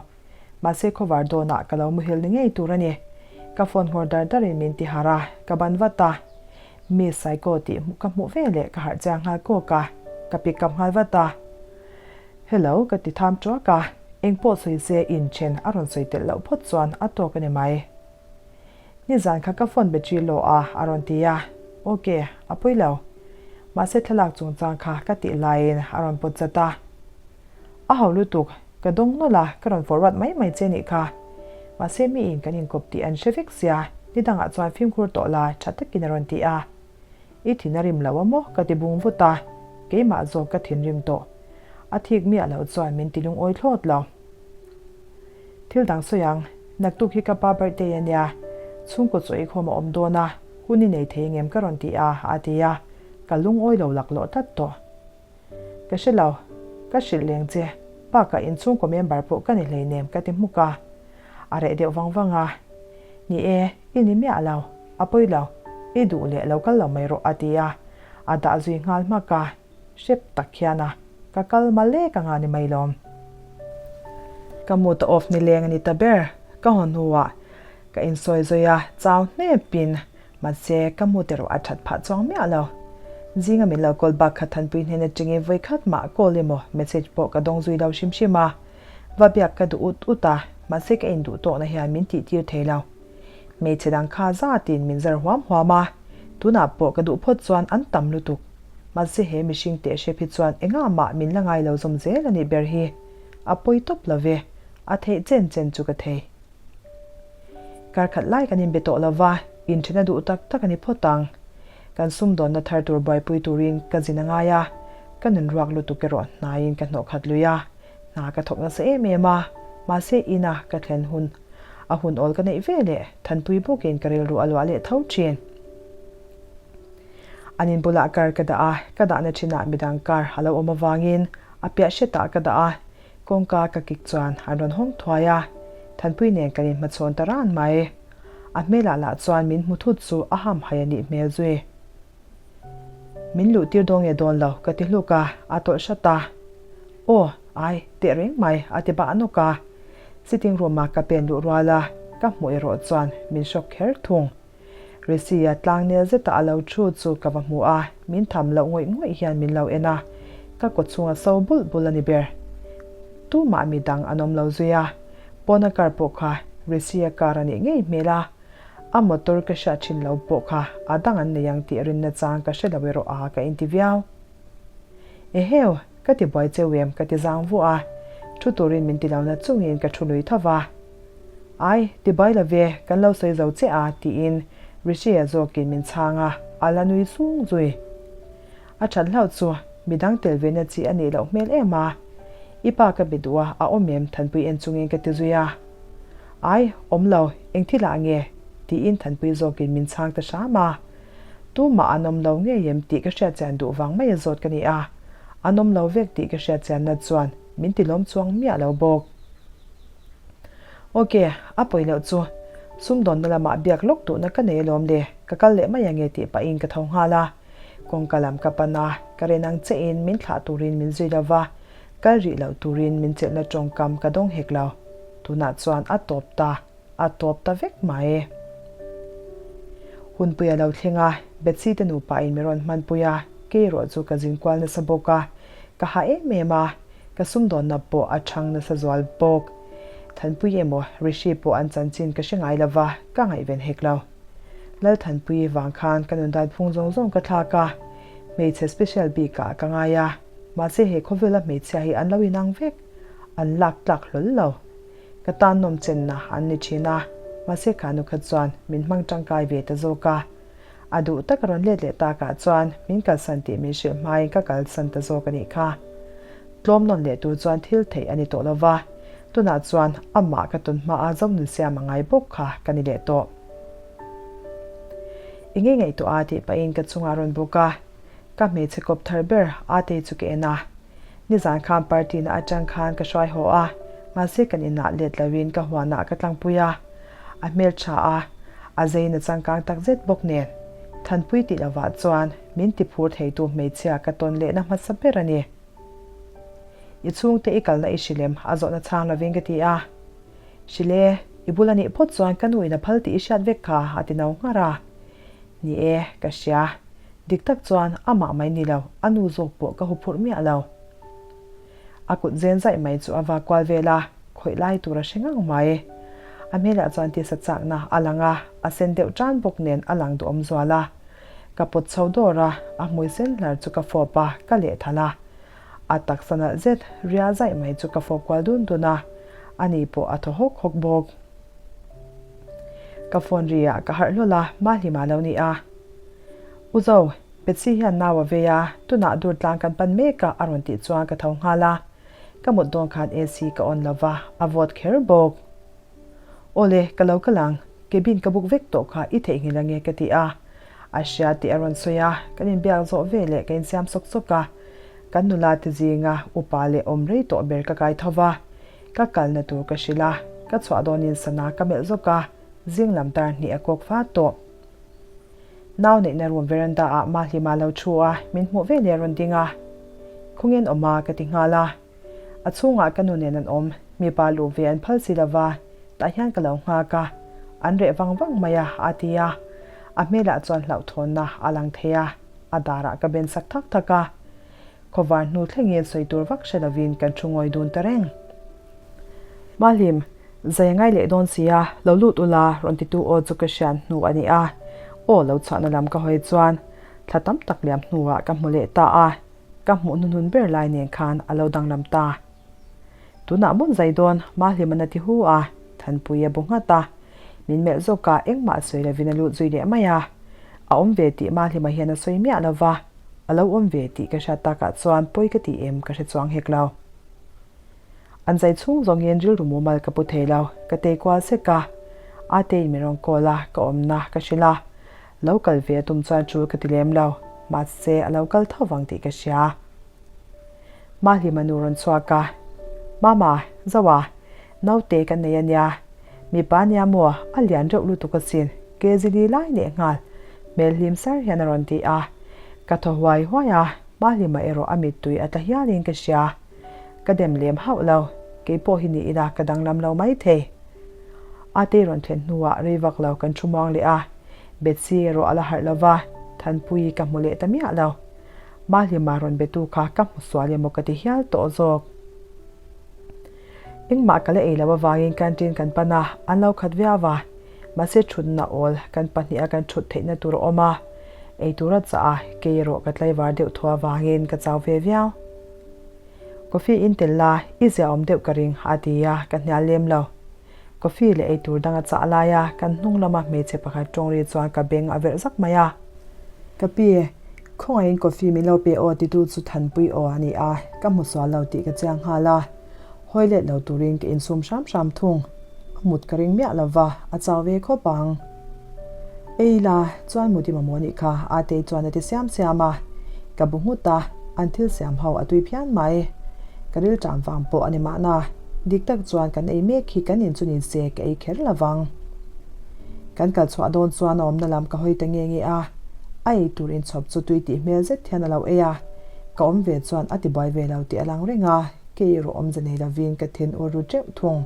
Mahse khawvar dawnah ka lo muhil ni ngei tur a ni. Ka phone nghawr dar darin min ti harh a, ka ban vat a. Miss Psycho tih ka hmuh veleh ka harh chiang nghal kawk a, ka pick up nghal vat a. Hello ka ti tham tuak a, engpawh sawi se inthen a rawn sawi telh loh phawt chuan a tawk a ni mai. Nizan kha ka phone battery low a a rawn ti a, Ok, a pawi lo. Mahse thlalak chungchang kha ka tih laiin a rawn pawt chat a. A ho lutuk, ka dawng nawlh a, ka rawn forward mai mai che nih kha. Mahse miin kan inkawp tih an hre vek sia, nidangah chuan fimkhur tawh la tha takin a rawn ti a. I thin a rim lo a maw? ka ti bung vut a, keimah zawk ka thinrim tawh. A thik miah loh chuan min ti lungawi thlawt lo. Thil dang sawi ang, naktuk hi ka pa birthday a nia, chhungkaw chaw eikhawm a awm dawn a, hun i nei thei ngem ka rawn ti a, a ti a, ka lungawi lo laklawh tlat tawh. Ka hre lo, ka hrilh leng che, bakah inchhungkaw member pawh ka ni hleinem ka ti hmuk a, a reh deuh vang vang a, Ni e, i ni miah lo, a pawi lo, i duh leh lo kal lo mai rawh a ti a, a dah zui nghal hmak a. Hrep tak hian a, ka kal ma lek anga ni mai lawm. Ka mood a off nileng a ni ta ber, ka haw hnuah ka insawi zawi a, chau hnepin, mahse ka mood erawh a that phah chuang miah lo. Zinga min lo call bak kha Thanpui hnen atangin vawi khat mah call emaw message pawh ka dawng zui lo hrim hrim a, va biak ka duh ut ut a, mahse ka induh tawkna hian min tih tir thei lo. Hmeichhe dang kha zatin min zar huam huam a, tunah pawh ka duh phawt chuan an tam lutuk. Mahse he mihring teh hrep hi chuan engah mah min la ngai lo zawm zel a nih ber hi. A pawi tawp lo ve, a theih chen chen chu ka thei. Kar khat lai kan inbe tawh lo va, inthen a duh tak tak a ni phawt ang. Kan sumdawnna thar tur buaipui turin ka zin a ngai a, ka nun ruak lutuk erawh hnaiin ka hnawh khat lui a, hna ka thawk nasa em em a, mahse ina ka thlen hun a hun awl ka neih ve leh Thanpui bawkin ka rilru a luah leh tho thin. An in bulah car ka dah a, ka dahna thinah midang car a lo awm avangin a piah hretah ka dah a, kawngka ka kik chuan an rawn hawng thuai a, Thanpui nen kan inhmachhawn ta ran mai. A hmelah lah chuan min hmu thut chu a hamhaih a nih hmel zui. Min luh tir dawn nge dawn lo ka ti hluk a, a tawlh hrat a. Aw, ai, teh reng mai a ti bah nawk a. Sitting room a ka pen luh rual a, ka hmuh erawh chuan min hrawk kher thung. Risi-a tlangnel zeta a lo thu chu ka va hmu a, min tham loh ngawih ngawih hian min lo en a, ka kaw chhung a so bulh bulh a ni ber. Tumah mi dang an awm lo zui a, pawna car pawh kha Risi-a car a nih ngei hmel a, a motor ka hriat thin lo pawh kha a dang an nei ang tih rinna chang ka hre lo erawh a ka inti viau. Eheu, ka ti buai cheu em ka ti zang vuah a, thu turin min ti lo na chungin ka thu lui tho va. Ai, ti buai lo ve, kan lo sawi zo che a tiin Rishi-a zawkin min chhang a, a la nui sung zui. A that hlauh chu midang tel ve na chi a nih loh hmel em a. I pa ka be duh a, a awm em Thanpui en chungin ka ti zui a. Ai, awm lo, eng thil ah nge? tiin Thanpui zawkin min chhang ta hram a. Tumah an awm lo ngei em tih ka hriat chian duh vang mai a zawt ka ni a, an awm lo vek tih ka hriat chianna chuan min ti lawm chuang miah lo bawk. Ok, a pawi loh chu sumdawnna lamah biak lawk duhna ka nei alawm le. Ka kal leh mai ange tih pahin ka tho nghal a. Kawngka lam ka pan a, ka ren ang chein min thlah turin min zui lo va, kal rih loh turin min chelhna tawngkam ka dawng hek lo. Tunah chuan a tawp ta, a tawp ta vek mai. Hunpui a lo thleng a, Betsy te nupain min rawn hmanpui a, kei erawh chu ka zin kual nasa bawk a, ka ha em em a, ka sumdawnna pawh a chhang nasa zual bawk. Thanpui emaw Rishi pawh an chanchin ka hre ngai lo va, ka ngaihven hek lo. Lalthanpui vang khan ka nun dan phung zawng zawng ka thlak a, hmeichhe special bik ah ka ngai a, mahse he khawvela hmeichhia hi an lo inang vek, an lak tlak hlawl lo. Ka tan nawm chenna an ni thin a, mahse kha nu kha chuan min hmang tangkai ve ta zawk a. A duh tak a rawn let leh takah chuan min kalsan tih min hrilh hmain ka kalsan ta zawk a nih kha. Tlawm nawn leh tur chuan thil theih a ni tawh lo va, tunah chuan amah ka tun hmaa zo nun siam a ngai bawk kha ka ni leh tawh. I ngei ngaihtuah a tih pahin ka chungah a rawn bawk a, ka hmeichhe kawp thar ber Atei chu ka en a. Nizan khan party na atang khan ka hruai haw a, mahse kan inah let loin ka huanah ka tlangpui a. A hmeltha a, a zein a changkang tak zet bawk nen. Thanpui tih lovah chuan min tiphur theitu hmeichhia ka tawn lehna hmasa ber a ni. I chhungte i kalna i hrilem a zawhna chhang lovin ka ti a. Hrile, i bul a nih phawt chuan ka nu in a phal tih i hriat vek kha a ti no nghar a. Ni e, ka hria. Dik tak chuan amah mai ni lo, a nu zawk pawh ka huphurh miah lo. A kut zen zaih mai chu a va kual vel a, khawih lai tur a hre ngang mai. A hmelah chuan tisa chakna a lang a, a sen deuh tan bawk nen a lang duhawm zual a. Ka pawt chho dawr a, a hmui sen hlar chu ka fawp a, ka lehthal a. A taksa nalh zet ria zaih mai chu ka fawp kual dun dun a, ani pawh a thaw hawk hawk bawk. Ka phone ri ah ka harh hlawl a, Mahlima lo ni a. U Zo, Betsy hian nau a vei a, tunah dur tlang kan pan mek a a rawn tih chuan ka tho nghal a. Ka mut dawn khan AC ka on lo va, a vawt kher bawk. Awle, ka lo kal ang, cabin ka book vek tawh kha i theihnghilh ange ka ti a. A hria tih a rawn sawi a, kan inbiak zawh veleh ka insiam sawk sawk a. Kan nula te zinga upa leh awm rei tawh ber ka kai tho va. Ka kalna tur ka hrilh a, ka chhuah dawnin sana ka melh zawk a, zing lam tar hnih a kawk fat tawh. Nau neihna room veranda ah Mahlima lo thu a, min hmuh veleh a rawn ding a. Khawngin awm a ka ti nghal a. A chhungah ka nu nen an awm, mipa luh ve an phal si lova, tah hian ka lo nghak a, an reh vang vang mai a, a ti a. A hmelah chuan hlauhthawnna a lang thei a, a darah ka ben sak thak thak a. Khawvar hnu thlengin sawi tur vak hre lovin kan thu ngawi dun ta reng. Mahlim, zai a ngai leh dawn si a, lo lut ula rawn titu aw chu ka hriat hnu a ni a, aw lo chhuahna lam ka hawi chuan thla tam tak liam hnuah ka hmu leh ta a, ka hmuh hnuhnun ber lai nen khan a lo danglam ta. Tunah mawn zai dawn Mahlim a na ti hu a, Thanpui a bu nghat a. Min melh zawk a, engmah sawi lovin a lut zui leh mai a. A awm ve tih Mahlima hian a sawi miah lo va, a lo awm ve tih ka hriat takah chuan pawi ka ti em ka hre chuang hek lo. An zai chhung zawngin rilru mumal ka pu thei lo, ka tei kual sek a. Ateiin min rawn call a, ka awmna ka hrilh a. Lo kal ve a tum chuan tul ka ti lem lo, mahse a lo kal tho vang tih ka hria. Mahlima nu rawn chhuak a, Mama, Zoa, naute kan nei a nia. Mipa nia maw, a lian reuh lutuk asin, kg li lai leh nghal, hmel hlim sar hian a rawn ti a. Ka thaw huai huai a, Mahlima erawh a mittui a tla hialin ka hria. Ka dem lem hauh lo, kei pawh hi ni ila ka danglam lo maithei. Atei rawn thlen hnuah rei vak lo kan thu muang leh a, Betsy erawh a la harh lo va, Thanpuii ka hmu leh ta miah lo. Mahlima rawn betu kha ka hmu sual emaw ka ti hial tawh zawk. Engmah ka la ei lo avangin canteen kan pan a, an lo khat viau a. Mahse thutna awl kan pahniha kan thut theihna tur a awm a, ei tura chah a, kei erawh ka tlaivar deuh thaw avangin ka chau ve viau. Coffee in tel la, i ziaawm deuh ka ring, a ti a, ka hnial lem lo. Coffee leh eitur dang a chah lai a, kan hnung lama hmeichhe pakhat tawng ri chuan ka beng a verh zak mai a. Ka pi, khawngaihin coffee min lo pe aw titu chu Thanpui aw a ni a, ka hmu sual lo tih ka chiang nghal a. Hawi let lo turin ka insum hram hram thung. A mut ka ring miah lo va, a chau ve khawp ang. Ei la, chuan mut i mamawh nih kha, Atei chuan a ti siam siam a. Ka bu nghut a, an thil siam ho a tui phian mai. Ka rilṭam vang pawh a ni mahna, dik tak chuan kan ei mek hi kan in chu ni se ka ei kher lo vang. Kan kal chhuah dawn chuan a awmna lam ka hawi ta nge nge a, a ei tur inchhawp chu tui tih hmel zet hian a lo ei a, ka awm ve chuan a tibuai ve lo tih a lang reng a, kei erawh awmze nei lovin ka then ur ru teuh thung.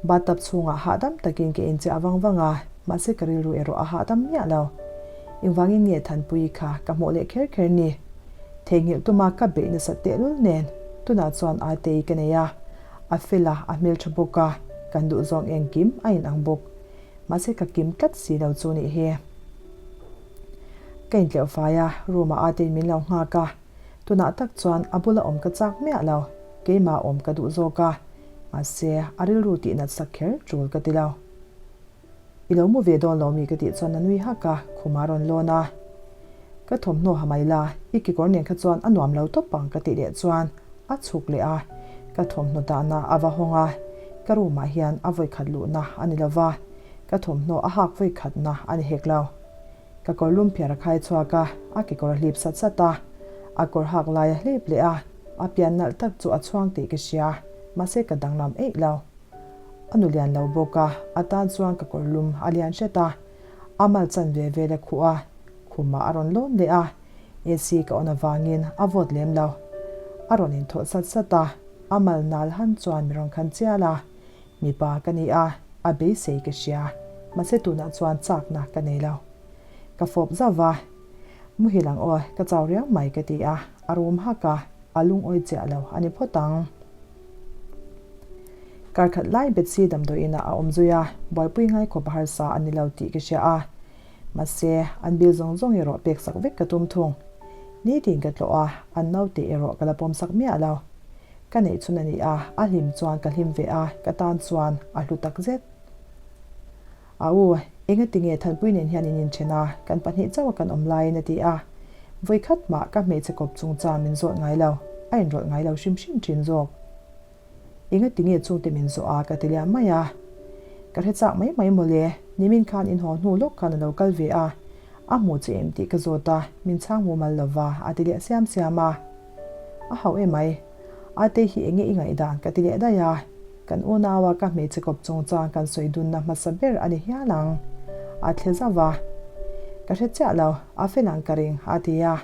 Bathtub chhungah hahdam takin ka inchiah vang vang a, mahse ka rilru erawh a hahdam miah lo. Engvangin nge Thanpuii kha ka hmuh leh kher kher ni? Theihnghilh tuma ka beih nasat tehlul nen tunah chuan Atei ka nei a, a fel a, a hmeltha bawk a, kan duhzawng engkim a inang bawk. Mahse ka kim tlat si lo chu nih hi. Ka intleuh fai a, room ah Ateiin min lo nghak a, tunah tak chuan a bula awm ka chak miah lo, keimah awm ka duh zawk a, mahse a rilru tihnat sak kher tul ka ti lo. I lo mu ve dawn lo mi ka tih chuan a nui hak a, khum a rawn lawn a. Ka thawmhnaw ha mai la, i kekawr nen kha chuan a nuam lo tawp ang ka tih leh chuan a chhuk leh a, ka thawmhnaw dahna a va hawng a, ka room ah hian a vawikhat luhna a ni lova, ka thawmhnaw a hak vawikhatna a ni hek lo. Ka kawr lum phiar a khai chhuak a, a kekawr a hlip sat sat a, a kawr hak lai a hlip leh a, a pian nalh tak chu a chhuang tih ka hria, mahse ka danglam eih lo. A nu lian lo bawk a, a tan chuan ka kawr lum a lian hret a, a mal chan ve vel a khuh a, khumah a rawn lawn leh a, AC ka on avangin a vawt lem lo. A rawn inthawlh sat sat a, a mal nal han chuan mi rawn khan chial a, mipa ka ni a, a beisei ka hria, mahse tunah chuan chakna ka nei lo. Ka fawp zauh va, Muhil ang aw, ka chau riau mai ka ti a, a rum hak a, a lungawi chiah lo a ni phawt ang. Kar khat lai Betsy damdawi inah a awm zui a, buaipui ngai khawp a harsa a ni lo tih ka hria a. Mahse, an bill zawng zawng erawh pek sak vek ka tum thung. Nitin ka tlawh a, an naute erawh ka la pawm sak miah lo. Ka neih chhun a ni a, a hlim chuan ka hlim ve a, ka tan chuan a hlu tak zet. A u, engati nge Thanpui nen hian in inthen a, kan pahnih chauh a kan awm laiin a ti a. Vawikhat mah ka hmeichhe kawp chungchang min zawt ngai lo, a inrawlh ngai lo hrim hrim thin zawk. Engati nge chungte min zawh a ka ti liam mai a. Ka hre chak mai mai mawle, nimin khan in haw hnu lawk khan a lo kal ve a, a hmu che em tih ka zawt a, min chhang mumal lova a ti leh siam siam a. A hauh emai, Ate hi enge i ngaihdan ka ti leh daih a, kan unaua ka hmeichhe kawp chungchang kan sawi dunna hmasa ber a ni hial ang. A thle zauh a. Ka hre chiah lo, a fel ang ka ring a ti a.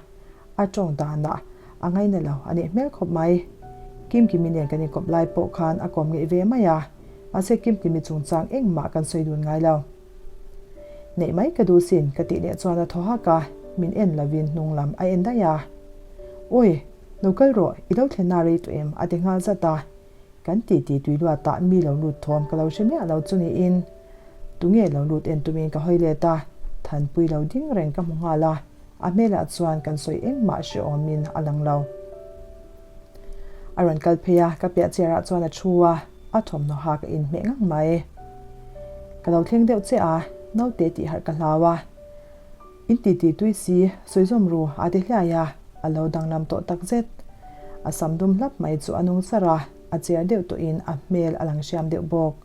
A tawng danah a ngaina lo a nih hmel khawp mai. Kimkimi nen kan inkawp lai pawh khan a kawm ngeih ve mai a, mahse Kimkimi chungchang engmah kan sawi dun ngai lo. Neih mai ka duh sin ka tih leh chuan a thaw hak a, min en lovin hnung lam a en daih a. Awi, lo kal rawh, i lo thlenna rei tawh em? a ti nghal zat a. Kan titi tui luatah mi lo lut thawm ka lo hre miah lo chu niin. Tunge lo lut en tumin ka hawi let a, Thanpui lo ding reng ka hmu nghal a, a hmelah chuan kan sawi engmah hrehawmin a lang lo. A rawn kal phei a, ka piah chair ah chuan a thu a, a thawmhnaw ha ka inhmeh ngang mai. Ka lo thleng deuh che a, naute tih harh ka hlau a. In titi tui si, sawi zawm ru a ti hliai a, a lo danglam tawh tak zet. A sam dum hlap mai chu a nung sar a, a cher deuh tawhin a hmel a lang hriam deuh bawk.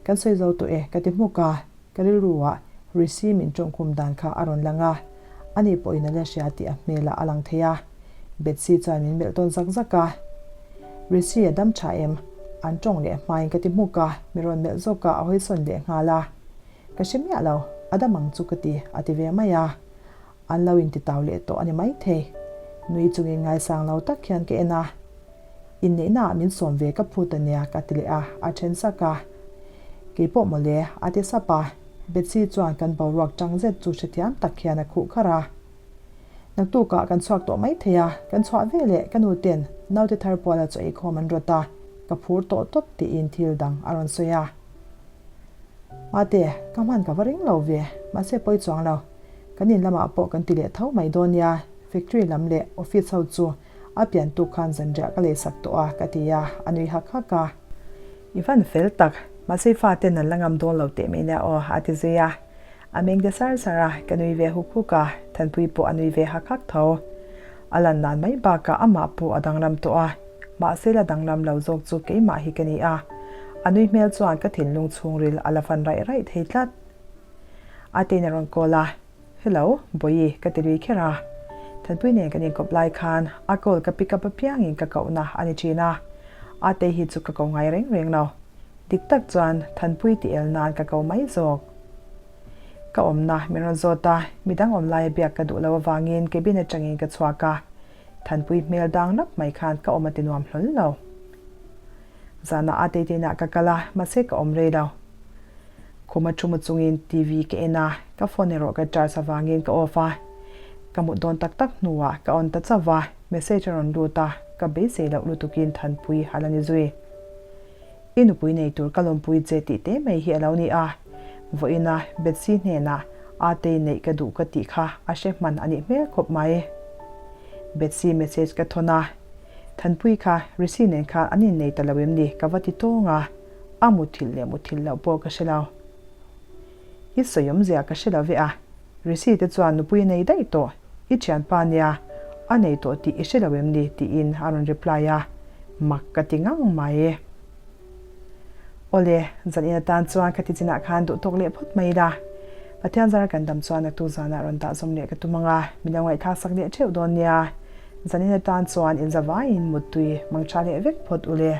Kan sawi zo tawh e ka ti hmuk a, ka rilru ah Rishi min tawngkhum dan kha a rawn lang a, ani pawhin a la hria tih a hmelah a lang thei a. Betsy chuan min melh tawn zak zak a, Rishi a dam tha em? An tawng leh hmain ka ti hmuk a, mi rawn melh zawk a, a hawisawn leh nghal a. Ka hre miah lo, a dam ang chu ka ti, a ti ve mai a. An lo inti tau leh tawh a ni maithei. Nui chungin ngaisang lo tak hian ka en a. Inneihnaah min sawm ve ka phut a nia ka ti leh a, a then sak a. Keipawh mawle, a ti sap a. Betsy chuan kan boruak tang zet chu hrethiam tak hian a khuh kharh a. Naktukah kan chhuak tawh maithei a, kan chhuah ve leh ka nu ten naute thar puala chaw eikhawm an rawt a, ka phur tawh tawp tiin thil dang a rawn sawi a. Mate, ka hman ka va ring lo ve, mahse pawi chuang lo. Kan in lamah pawh kan ti leh tho mai dawn nia, factory lam leh office ho chu a pian tuk khan zanriah ka leisak tawh a ka ti a, a nui hak hak a. I van fel tak, mahse i faten an la ngam dawn lo teh mai nia aw a ti zui a. A meng de sar sar a, ka nui ve huk huk a, Thanpui pawh a nui ve hak hak tho. A lan dan mai bakah amah pawh a danglam tawh a, mahse la danglam lo zawk chu keimah hi ka ni a. A nui hmel chuan ka thinlung chhungril a la fan raih raih thei tlat. A tein a rawn call a, Hello, Bawihi ka ti lui kher a. Thanpui nen kan inkawp lai khan a call ka pick up apiangin ka kohna a ni thin a. Atei hi chu ka ko ngai reng reng lo. Dik tak chuan Thanpui tih el nan ka ko mai zawk. Ka awmna min rawn zawt a, midang awm laia biak ka duh lo avangin cabin atangin ka chhuak a, Thanpui hmel dang lap mai khan ka awm a ti nuam hlawl lo. Zanah a teiteinah ka kal a, mahse ka awm rei lo. Khuma thu mu chungin TV ka en a, ka phone erawh ka charge avangin ka off a. Ka mut dawn tak tak hnuah ka on ta chauh va, message a rawn lut a, ka beisei loh lutukin Thanpui a la ni zui. I nupui nei tur ka lawmpui che tih te mai hi a lo ni a, vawiina Betsy hnenah Atei neih ka duh ka tih kha a hre hman a nih hmel khawp mai. Betsy message ka thawn a, Thanpui kha Risi nen khan an innei ta lo em ni ka va ti tawng a, a muthilh leh muthilh loh pawh ka hre lo. I sawi awmzia ka hre lo ve a, Risi te chuan nupui a nei daih tawh, i thianpa nia, a nei tawh tih i hre lo em ni? tiin a rawn reply a, mak ka ti ngang mai. Awle, zan in atan chuan khati chinah khan duh tawk leh phawt mai ila. Pathian zara kan dam chuan naktuk zanah rawn dah zawm leh ka tum ang a, min lo ngaihthlak sak leh theuh dawn nia. Zan in atan chuan inzavaiin muttui mangtha leh vek phawt ule.